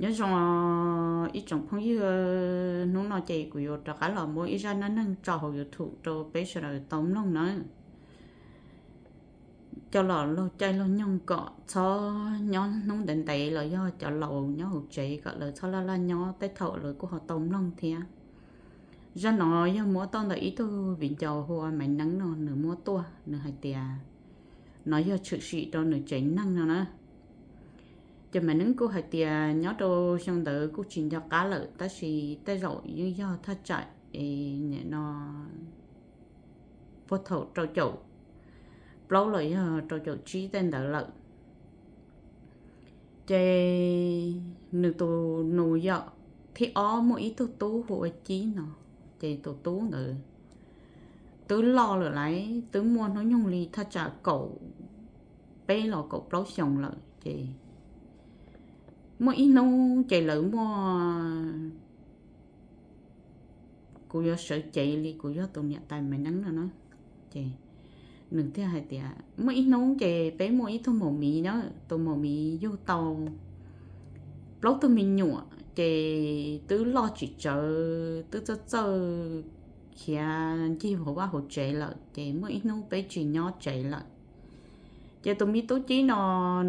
Nyob zoo ib tsoom phooj ywg, hnub no ces kuv yuav rov qab los muab ib zaj neej neeg tso hauv YouTube rau peb sawv daws tau mloog nawb. Cov laus laug caij laug nyoog kom txhob nyob hnub ntev ntev los yog cov laus nyob hauv tsev kom lawv txhob laj laj nyob tej thaum lawv kuj ho tau mloog thiab. Zaj no yog muab tau ntawm ib tug viv ncaus hu ua Maiv Neeb no nws muab tuaj, nws hais tias no yog tshwm sim rau nws tsev neeg no na. Ces Maiv Neeb kuj hais tias nyob rau xyoo ntawd kuj tsis nco qab lawm tab sis tej zaum yeej yog thaj tsam es nim no puag thaum rau caum plaub los yog rau caum tsib tej ntawd lawm. Ces nws tus nus yom, thib ob muaj ib tug tub hu ua Cib no, ces tus tub ntawd twb loj lawm lauj, twb muaj hnub nyoog li thaj tsam kaum peb los kaum plaub xyoos lawm ces muaj ib hnub ces lawv muaj, kuv yuav sawv cev li kuv yog tus niam tais Maiv Neeb no na. Ces nws thiaj hais tias muaj ib hnub ces peb muaj ib tug maum miv na, tus maum miv yug tau plaub tug me nyuam ces twb loj tsis tsawg, twb txawj txawj khiav ncig hauv vaj hauv tsev lawm ces muaj ib hnub peb tsis nyob tsev lawm. Ces tus me tub Cib no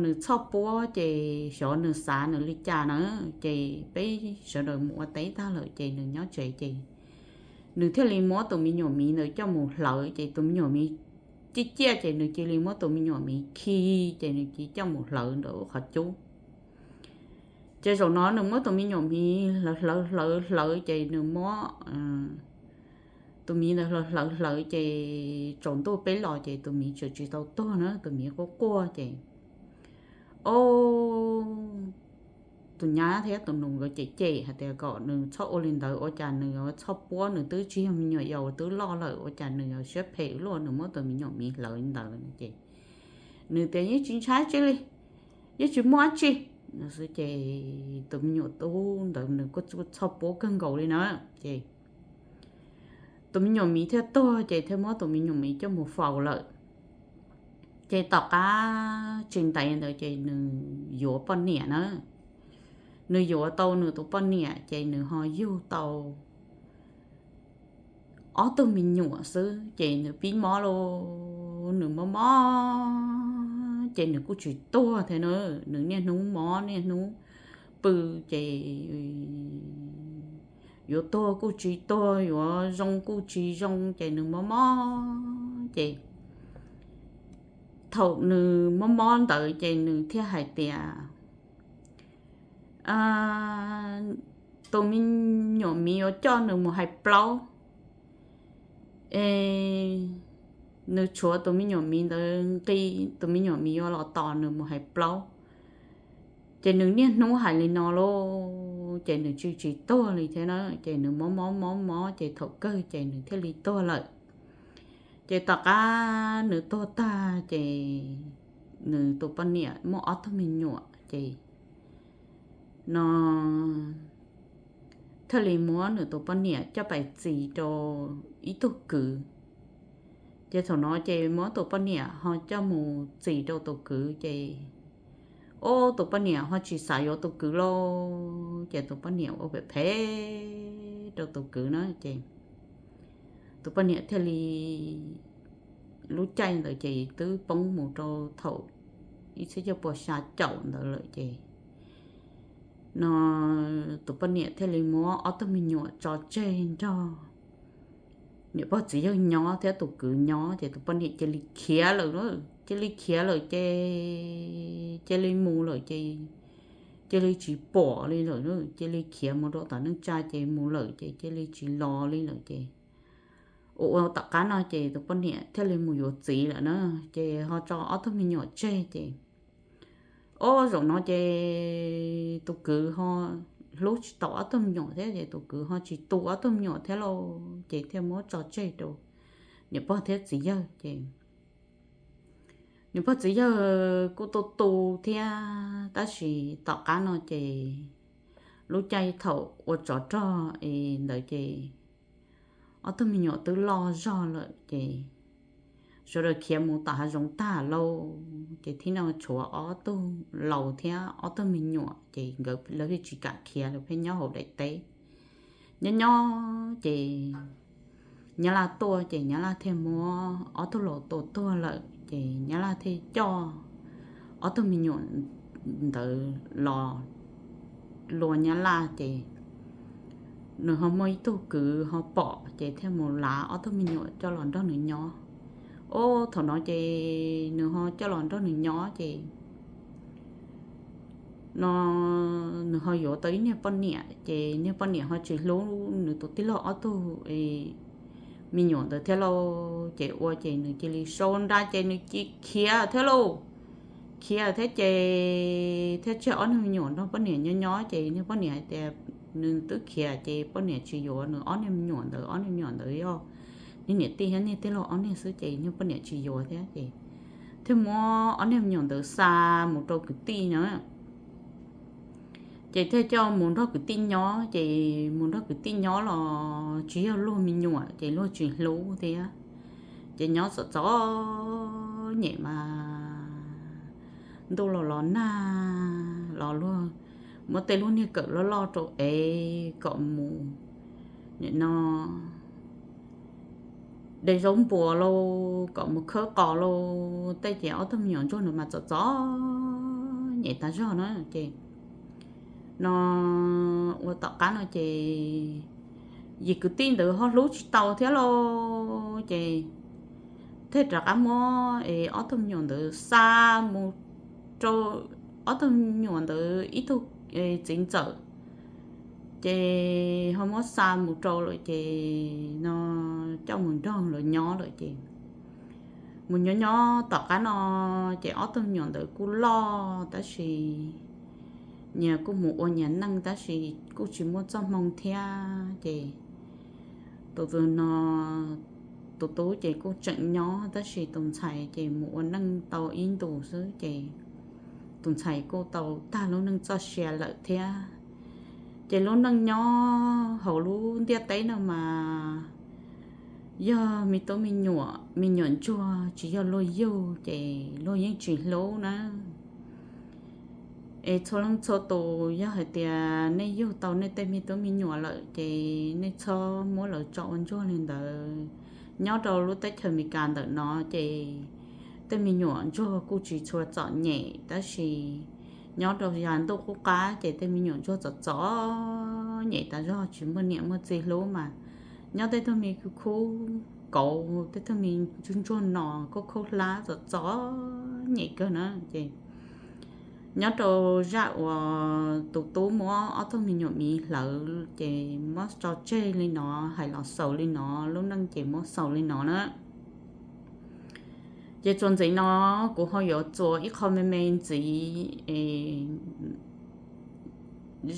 nws txhoj puab ces xyov nws xav nws li cas na, ces peb sawv daws mus ua teb tag lawm ces nws nyob tsev ces nws thiaj li muab tus me nyuam miv ntawd coj mus hlawv ces tus me nyuam miv ciaj ciaj ces nws cia li muab tus me nyuam miv khi ces nws cia li coj mus hlawv ntawm qhov cub. Ces zaum no nws muab tus me nyuam miv hlawv hlawv hlawv hlawv ces nws muab tus miv ntawd hlawv hlawv hlawv ces tsaus ntuj peb los ces tus miv tseem tsis tau tuag na, tus miv quaj quaj ces o tus nyab thiab tus nus nkawd cem cem hais tias kom nws txhob ua li ntawd, ua cas nws yuav txhoj puab, nws twb tsis yog me nyuam yaus, twb loj lawm, ua cas nws yuav siab phem luaj, nws muab tus me nyuam miv hlawv li ntawd no ces nws tias yeej tsis ntshai tsi li, yeej tsis muaj dab tsi no xwb ces tus me nyuam tub ntawd nws kuj txhoj puab kawg nkaus li na. Ces tus me nyuam miv thiaj tuag ces thiaj muab tus me nyuam miv coj mus faus lawm. Ces tom qab tsis ntev ntawd ces nws yuav poj niam na. Nws yuav tau nws tus poj niam ces nws ho yug tau ob tug me nyuam xwb ces nws pib mob lauj, nws mob mob ces nws kuj tsis tuag thiab na. Nws niaj hnub mob niaj hnub pw ces yuav tuag kuj tsis tuag, yuav zoo kuj tsis zoo ces nws mob mob ces thaum nws mob mob ntawd ces nws thiaj hais tias tus me nyuam miv yuav coj nws mus hais plaub es nws tshuav tus me nyuam miv ntawd nqi, tus me nyuam miv yuav los tos nws mus hais plaub. Ces nws niaj hnub hais li no lauj, ces nws tsis tsis tuag li thiab na, ces nws mob mob mob mob ces thaum kawg ces nws thiaj li tuag lawm. Ces tom qab nws tuag tag ces nws tus poj niam muaj ob tug me nyuam ces no thiaj li muab nws tus poj niam coj pais txis rau ib tug kwv. Ces thaum no ces muab tus poj niam ho coj mus txis rau tus kwv ces, o, tus poj niam ho tsis xav yuav tus kwv lauj, ces tus poj niam ua phem phem rau tus kwv na ces tus poj niam thiaj li, lub caij ntawd ces twb poob mus rau thaum ib txhiab cuaj puas xya caum ntawd lawm ces no tus poj niam thiaj li muab ob tug me nyuam tso tseg nrog niam pog txiv yawg nyob thiab tus kwv nyob ces tus poj niam cia li khiav lawm, cia li khiav lawm ces cia li mus lawm ces cia li tsis pom li lawm, cia li khiav mus rau tom neej tsa ces mus lawm ces cia li tsis los li lawm ces ua ua tom qab no ces tus poj niam thiaj li mus yuav txiv lawm na, ces ho tso ob tug me nyuam tseg ces, o, zaum no ces tus kwv ho hlub tsis tau ob tug me nyuam thiab ces tus kwv ho tsis tu ob tug me nyuam thiab lauj, ces thiaj muab tso tseg rau niam pog thiab txiv yawg ces niam pog txiv yawg kuj tu tu thiab, tab sis tom qab no ces lub caij thaum ua tsov rog es ntawd ces ob tug me nyuam twb loj zog lawm ces sawv daws khiav mus tom hav zoov tag lauj, ces thiaj no tshuav ob tug laus thiab ob tug me nyuam, ces nkawd lawv thiaj tsis kam khiav, lawv pheej nyob hauv daim teb. Nyob nyob ces Nyab Laj tuaj, ces Nyab Laj thiaj muab ob tug laus tua tuag lawm, ces Nyab Laj thiaj coj ob tug me nyuam ntawd los lua Nyab Laj, ces nws ho muaj ib tug kwv ho pom, ces thiaj mus lav ob tug me nyuam coj los nrog nws nyob. Ub, thaum no ces nws ho coj los nrog nws nyob, ces no nws ho yuav tau ib niag poj niam, ces niag poj niam ho tsis hlub nws tus tij laug ob tug me nyuam ntawd thiab lauj, ces ua ces nws cia li sau nra ces nws cia khiav thiab lauj. Khiav thiab ces thiaj tseg ob niag me nyuam nrog poj niam nyob nyob, ces niag poj niam hais tias nws twb khiav ces poj niam tsis yuav nws ob niag me nyuam ntawd, ob niag me nyuam ntawd yog niag niam tij thiab niag tij laug ob niag xwb, ces niag poj niam tsis yuav thiab, ces thiaj muab ob niag me nyuam ntawd xa mus rau kwv tij no. Ces thiaj coj mus nrog kwv tij nyob, ces mus nrog kwv tij nyob los tsis yog luag me nyuam, ces luag tsis hlub thiab. Ces nyob txom txom nyem mas ntuj los los nag los luag muab tej lub niag kawm loj loj rau ev kom mus, nim no de zaub npuas lauj, kom mus khawb qos lauj, tej ces ob tug me nyuam ntsuag no mas txom txom nyem tas zog na. Ces no ua tom qab no ces yim kwv tij ntawd ho hlub tsis tau thiab lauj, ces thiaj rov qab muab es ob tug me nyuam ntawd xa mus rau, ob tug me nyuam ntawd ib tug txiv ntxawm, ces ho muab xa mus rau lawm, ces no coj mus nrog lawv nyob lawm. Ces mus nyob nyob tom qab no ces ob tug me nyuam ntawd kuj loj tab sis nyias kuj mus ua nyias neej tab sis kuj tsis muaj txoj hmoo thiab. Ces tus tus no, tus tub ces kuj tseem nyob tab sis tus ntxhais ces mus ua neej tau ib ntus xwb ces tus ntxhais kuj tau tag lub neej txoj sia lawm thiab. Ces lub neej nyob hauv lub ntiaj teb no mas yog me tub me nyuam, me nyuam ntsuag tsis yog luag yug ces luag yeej tsis hlub na. Es txhua leej txhua tus yog hais tias nej yug tau nej tej me tub me nyuam lawm ces nej txhob muab lawv tso ua ntsuag li ntawd. Nyob rau lub teb chaws Amelikas ntawm no ces tej me nyuam ntsuag kuj tsis tshua txom nyem tab sis nyob rau yav ntuj qub qab ces tej me nyuam ntsuag txom txom nyem tas zog, tsis muaj niam muaj txiv hlub mas nyob tej tug me khub kauv, tej tug me ntsuag ntsuag no khaub khaub hlab txom txom nyem kawg na. Ces nyob rau zaj uas tus tub muab ob tug me nyuam miv hlawv ces muab tso tseg li no, hais los xaus li no, lub neej ces muab xaus li no na. Ces txuas ntxiv no kuv ho yuav txuas ib qho me me ntxiv es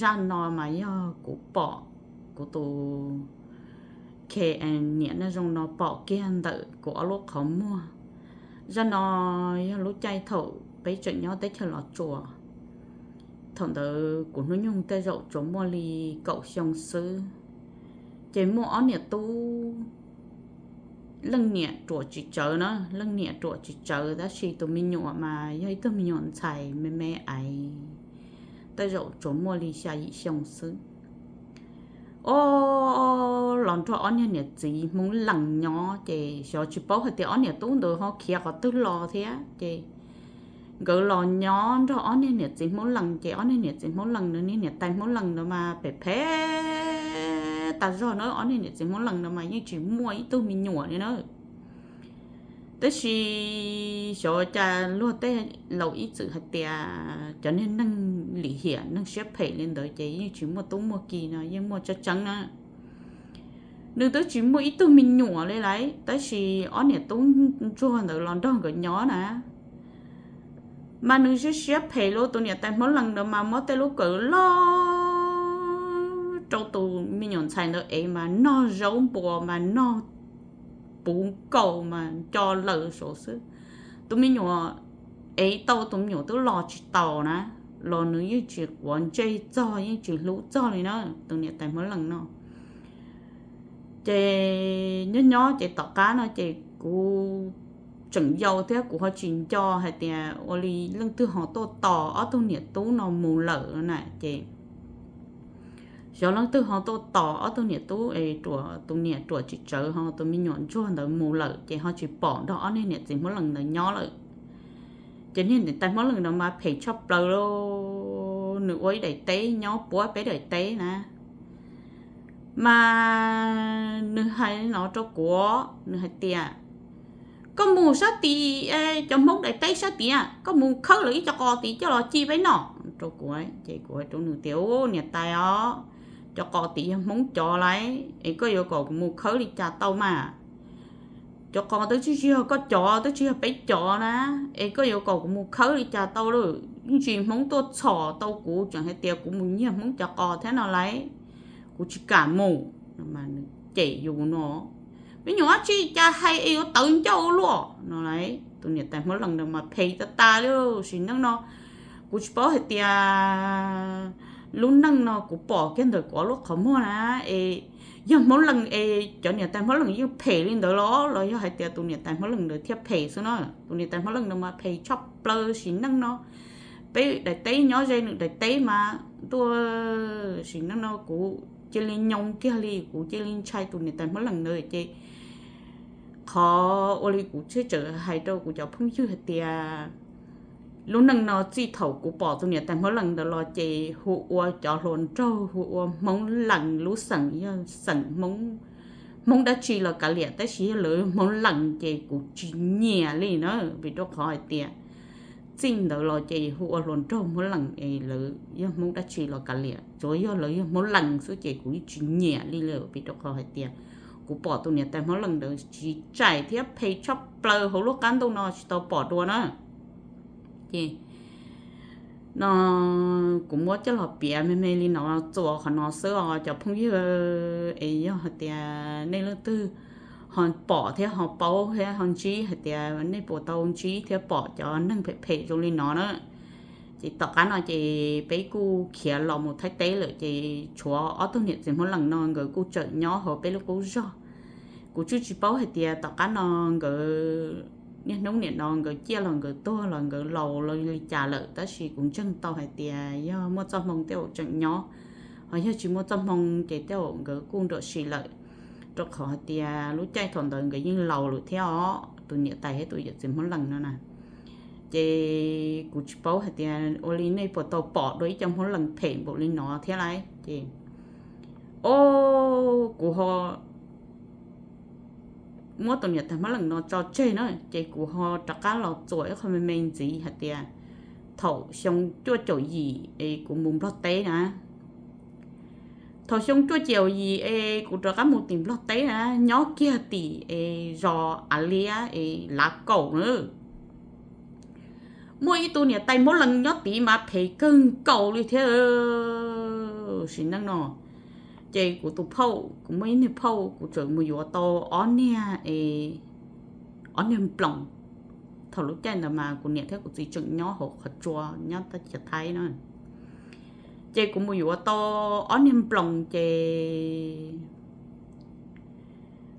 zaj no mas yog kuv pom, kuv tus K N niam neej zoo no pom kiag ntawm kuv ob lub qhov muag. Zaj no yog lub caij thaum peb tseem nyob teb chaws Los Tsuas, thaum ntawd kuv hnub nyoog tej zaum tsuas muaj li kaum xyoo xwb. Ces muaj ob niam tub, leej niam ruam tsis tsawv na, leej niam ruam tsis tsawv tab sis tus me nyuam mas yog ib tug me nyuam ntxhais me me aiv, tej zaum tsuas muaj li xya yim xyoo xwb. Ob, los nrog ob niag niam txiv Hmoob Lees nyob ces xyov tsis paub hais tias ob niam tub ntawd ho khiav qhov twg los thiab ces nkawd los nyob nrog ob niag niam txiv Hmoob Lees ces ob niag niam txiv Hmoob Lees no, niag niam tais Hmoob Lees no mas phem phem tas zog na, ob niag niam txiv Hmoob Lees no mas yeej tsis muaj ib tug me nyuam li na. Tab sis xyov cas luag tej laus ib txwm hais tias cov niag neeg lim hiam neeg siab phem li ntawd ces yeej tsis muaj tub muaj ki no, yeej muaj tseeb tseeb na. Nws twb tsis muaj ib tug me nyuam li lawm tab sis ob niam tub ntsuag ntawd los nrog nkawd nyob na, mas nws siab siab phem lauj. Tus niam tais Hmoob Lees ntawd mas muab tej lub kawm loj rau tus me nyuam ntxhais ntawd ev mas nog zaub npua mas nog puv nkaus mas nco lawm saud xwb. Tus me nyuam ev tau, tus me nyuam twb los tsis taus na, los nws yeej tsis quav ntsej txog, yeej tsis hlub txog li na, tus niam tais Hmoob Lees no. Ces nyob nyob ces tom qab no ces kuv tseem yau thiab kuv ho tsis nco hais tias ua li leej twg ho tuaj tos ob tug niam tub no mus lawm na ces xyov leej twg ho tuaj tos ob tug niam tub es ruam, tus niam ruam tsis tsawv ho tus me nyuam ntsuag ntawd mus lawm ces ho tsis pom nrog ob niag niam txiv Hmoob Lees ntawd nyob lawm. Ces niag niam tais Hmoob Lees no mas phem tshaj plaws lauj, nws ua ib daim teb nyob puab peb daim teb na. Mas nws hais no rau kuv, nws hais tias, koj mus sab tid, cov Hmoob daim teb sab tid, koj mus khawb lawv ib co qos tid coj los ci peb noj rau kuv. Ces kuv hais rau nws tias, u, niam tais os, cov qos tid yog Hmoob cov lauj, es koj yuav kom kuv mus khawb li cas tau mas? Cov qos twb tsis yog koj cov, twb tsis yog peb cov na, es koj yuav kom kuv mus khawb li cas tau lawm? Yeej tsis Hmoob tuaj txhom tau kuv, tseem hais tias kuv mus nyiag Hmoob cov qos thiab no lauj, kuv tsis kam mus. Cem yus no, me nyuam dab tsi cas hais es yuav tawv ncauj luaj no lauj. Tus niam tais Hmoob Lees ntawd mas phem tas tas li. Sim neej no kuv tsis paub hais tias lub neej no kuv pom kiag ntawm kuv lub qhov muag na, es yog Hmoob Lees es cov niam tais Hmoob Lees yeej phem li ntawd los, los yog hais tias tus niam tais Hmoob Lees ntawd thiaj phem xwb na. Tus niam tais Hmoob Lees ntawd mas phem tshaj plaws. Sim neej no peb daim teb nyob ze nws daim teb mas ntuj, sim neej no kuv cia li nyoo kiag li, kuv cia li ntshai tus niam tais Hmoob Lees ntawd ces qhov ua li kuv thiaj txawm hais rau kuv cov phooj ywg hais tias lub neej no txij thaum kuv pom tus niam tais Hmoob Lees ntawd los ces hu ua cov hluas nraug hu ua Hmoob Lees, lub xeem yog xeem Hmoob, Hmoob dab tsi los kav liam, tab sis yog lawv Hmoob Lees ces kuv tsis nyiam li na, vim rau qhov hais tias txij ntawd los ces hu ua hluas nraug Hmoob Lees es lawv yog Hmoob dab tsi los kav liam, tsuav yog lawv yog Hmoob Lees xwb ces kuv yeej tsis nyiam li lawm, vim rau qhov hais tias kuv pom tus niam tais Hmoob Lees ntawd tsis txaus thiab phem tshaj plaws hauv lub qab ntuj no tsis tau pom dua na. Ces no kuv muab coj los piav me me li no txuas qhov no xwb os cov phooj ywg, es yog hais tias nej leej twg ho pom thiab ho paub thiab ho ntsib hais tias nej puas tau ntsib thiab pom cov neeg phem phem zoo li no na. Ces tom qab no ces peb kuj khiav los mus Thaib teb lawm ces tshuav ob tug niam txiv Hmoob Lees no nkawd kuj tseem nyob hauv peb lub qub zog. Kuv tsuas tsis paub hais tias tom qab no nkawd niaj hnub nim no nkawd ciaj los nkawd tuag los nkawd laus los li cas lawm, tab sis kuv ntseeg tau hais tias yog muaj txoj hmoo tej zaum tseem nyob, ho yog tsis muaj txoj hmoo ces tej zaum nkawd kuj nruam sim lawm, rau qhov hais tias lub caij thaum ntawd nkawd yeej laus lawm thiab os, tus niam tais thiab tus yawm txiv Hmoob Lees no na. Ces kuv tsis paub hais tias ua li nej puas tau pom dua ib co Hmoob Lees phem npaum li no thiab lauj. Ces o, kuv ho muab tus niam tais Hmoob Lees no tso tseg na, ces kuv ho rov qab los txuas ib qho me me ntxiv hais tias thaum xyoo cuaj caum yim es kuv mus Nplog teb na. Thaum xyoo cuaj caum yim es kuv rov qab mus tim Nplog teb na, nyob kiag tim es zos Av Liab es Lav Kaum na. Muaj ib tug niam tais Hmoob Lees nyob tid mas phem kawg nkaus li thiab. Sim neej no ces kuv tus phauj, kuv muaj ib niag phauj, kuv txawm mus yuav tau ob niag, ob niag nploos. Thaum lub caij ntawd mas kuv niam thiab kuv txiv tseem nyob hauv qhov tsua nyob teb chaws Thaib na. Ces kuv mus yuav tau ob niag nploos ces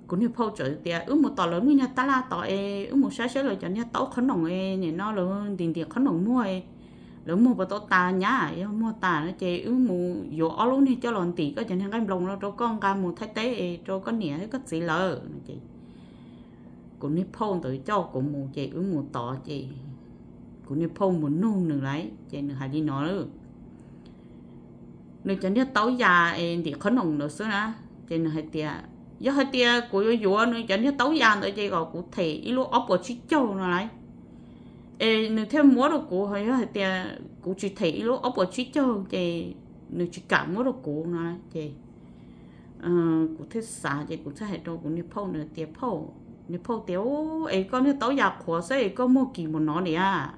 kuv niag phauj txawm tias wb mus tom lawv niag tab laj tod es wb mus saib saib lawv cov niag taub qhob noom es nim no lawv ntim ntim qhob noom muag, lawv muag puas tau tas nyab, yog muag tas no ces wb mus yuav ob lub niag coj los ntim koj cov niag nqaij nploos no rau koj nqa mus Thaib teb es rau koj niam thiab koj txiv lawm no ces kuv niag phauj ntawd coj kuv mus ces wb mus tod ces kuv niag phauj mus nug nws lawm ces nws hais li no lawm. Nws cov niag taub yas es ntim qhob noom ntawd xwb na, ces nws hais tias yog hais tias kuv yuav yuav nws cov niag taub yas ntawd ces kom kuv them ib lub ob puas tsib caug no lauj. Es nws thiaj muab rau kuv, ho yog hais tias kuv tsis them ib lub ob puas tsib caug ces nws tsis kam muab rau kuv no ces kuv thiaj xav ces kuv thiaj hais rau kuv niag phauj ntawd tias phauj, niag phauj tias es koj niag taub yas qhuav xwb es koj muag kis mus no niam,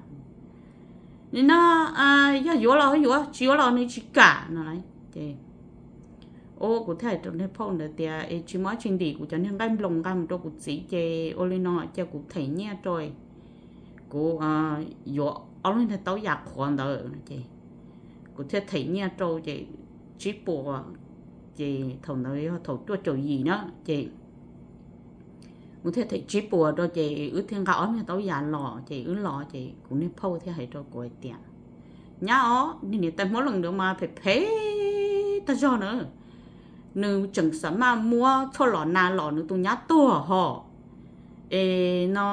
nim no yog yuav los yuav, tsis yuav los nws tsis kam no lauj ces o, kuv thiaj hais rau niag phauj ntawd tias es tsis muaj dab tsi ntim kuv cov niag nqaij nploos nqa mus rau kuv txiv ces ua li no cia kuv them nyiaj rau kuv yuav ob lub niag taub yas qhuav ntawd ces kuv thiaj them nyiaj rau ces tsib puas, ces thaum ntawd yog thaum cuaj caum yim na ces Mus thiaj them tsib puas rau ces wb thiaj nqa ob niag taub yas los ces wb los ces kuv niag phauj thiaj hais rau kuv hais tias, nyab os, niag niam tais Hmoob Lees ntawd mas phem phem tag zog na, nws tseem xav maj muab tshuaj los na los nws tus nyab tuag hos. Es no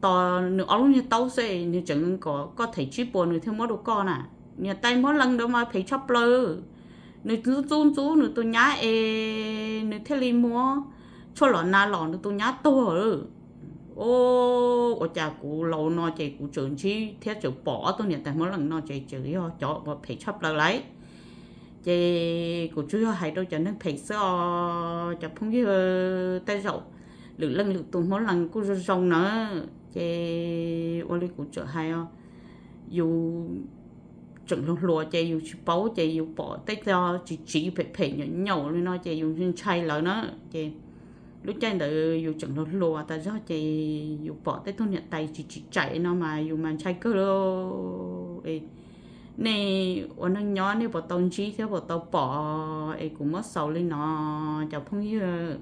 tos nws ob lub niag taub xwb nws tseem kom koj them tsib puas nws thiaj muab rau koj na. Niam tais Hmoob Lees ntawd mas phem tshaj plaws, nws ntxub ntxub ntxub nws tus nyab es nws thiaj li muab tshuaj los na los nws tus nyab tuag. Ua cas kuv laus no ces kuv tseem ntsib thiab tseem pom ob tug niam tais Hmoob Lees no ces tseem yog cov uas phem tshaj plaws lawm. Ces kuv tsuas yog hais rau cov neeg phem xwb os cov phooj ywg, tej zaum lwm leej lwm tus Hmoob Lees kuj zoo zoo na. Ces ua li kuv tseem hais os, yus tseem hluas hluas ces yus tsis paub ces yus pom tej co tsiv tsiv phem phem nyaum nyaum li no ces yus ntshai lawv na. Ces lub caij ntawd yus tseem hluas hluas tas zog ces yus pom tej tug niam tais tsiv tsiv tsaim no mas yus mas ntshai kawg li. Nej ua neej nyob nej puas tau ntsib thiab puas tau pom es kuv muab xaus li no cov phooj ywg.